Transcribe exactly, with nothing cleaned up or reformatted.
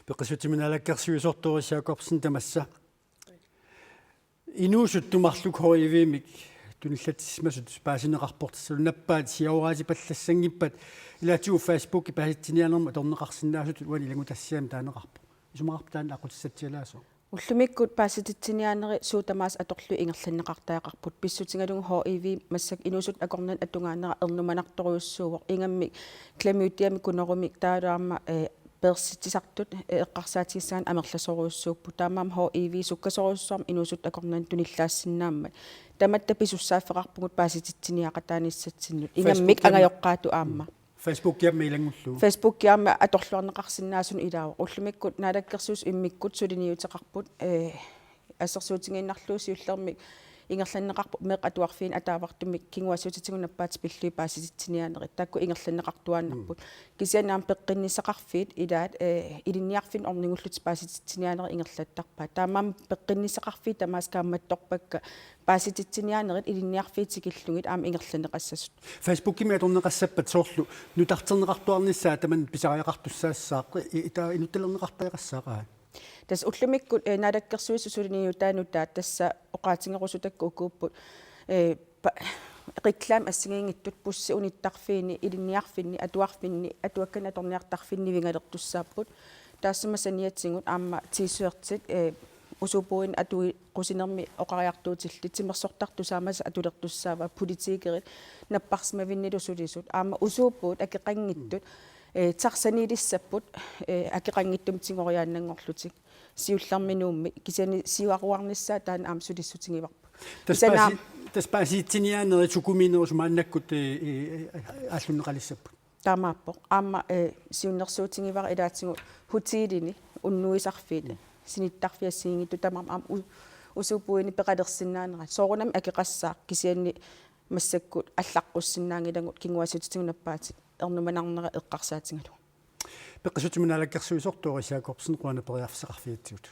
Peqqissutsimut naalakkersuisoq Doris Jakobsen, tamassa inuusuttut marluk H I V-mik tunillatsissimasut paasineqarpoq, tassalu nappaat siaruaatipallassanngippat, ilaatigut Facebookimi paasititsiniaanermut atorneqarsinnaasutut uani ilanngutassiami taaneqarpoq. Isumaqarpit taanna aqqutissatsialaasoq? Ullumikkut paasititsiniaanerit suut tamaasa atorlugit ingerlanneqartariaqarput. Pissutigalugu H I V massakkut inuusuttut akornanni atugaanera ernumanartorujussuuvoq. Ingammik klamydiamik, gonorrheamik taavalu aamma, eh, peersitsisartut, eh, eqqarsaatigissagaanni amerlasoorujussuupput. Taamaammat H I V sukkasoorujussuarmik inuusuttut akornanni tunillaassinnaammata. Tamatta pisussaaffeqarpugut paasititsiniaqataanissatsinnut. Ingammik Facebookimi angajoqqaatut aamma. Facebookimi aamma ilanngullugu. Facebookimi aamma atorluarneqarsinnaasunut ilaavoq. Ullumikkut naalakkersuisut immikkut suliniuteqarput, eh, assersuutigiinnarlugu siullermik ingerlanneqarpoq meeqqat atuarfiini ataavartumik kinguaassiuutitigut nappaatit pillugit paasititsiniaanerit. Taakku ingerlanneqartuaannarput. Mm. Kisianni aamma peqqinnissaqarfiit ilaat, eh, ilinniarfinni ornigullutik paasititsiniaanerit ingerlattarpaat. Taamaammat peqqinnissaqarfiit tamaasa kaammattorpakka paasititsiniaanerit ilinniarfiit tikillugit aamma ingerlanneqassasut. Facebookimi atorneqassappat soorlu nutarterneqartuarnissaa tamanna pisariaqartussaassaaq, i-, ita-, inuttalerneqartariaqassaaq? Tassa ullumikkut, eh, naalakkersuisut suliniutaa nutaat tassa oqaatigerusutakka ukuupput, eh, pa-, reklaamit assigiinngitsut bussit unittarfiini, ilinniarfinni, atuarfinni, atuakkanik atorniartarfinni nivingalertussaapput. Taassuma saniatigut aamma t-shirtit, eh, usuup puuini atueqqusinermi oqariartuutillit, timersortartut taamatut atulertussaavaat, politikerit, napparsimavinnilu sulisut. Aamma usuup puut akeqanngitsut, eh, taxaniilissapput, eh, akeqanngitsumik tigoriaannanngorlutik. Siullermik Nuummi, kisianni siuaruarnissaa taanna aamma sulissutigivarput. Tassa kisianni paasi-, aamma tassa paasititsiniaanerit sukumiinerusut maannakkut, eh, eh, aallunneqalissapput. Taamaappoq. Aamma, eh, siunnersuutigivara ilaatigut hotelini unnuisarfiit, mm, sinittarfiit assigiinngitsut, tamarmik aamma u-, usuup puuini peqalersinnaanerat. Soorunami akeqassaaq, kisianni massakkut allaqqussinnaanngilagut kinguaassiuutitigut nappaatit ernumanarnera eqqarsaatigalugu. Peqqissutsimut naalakkersuisoq Doris Jakobsen, qujanaq periarfissaqarfigatsigut.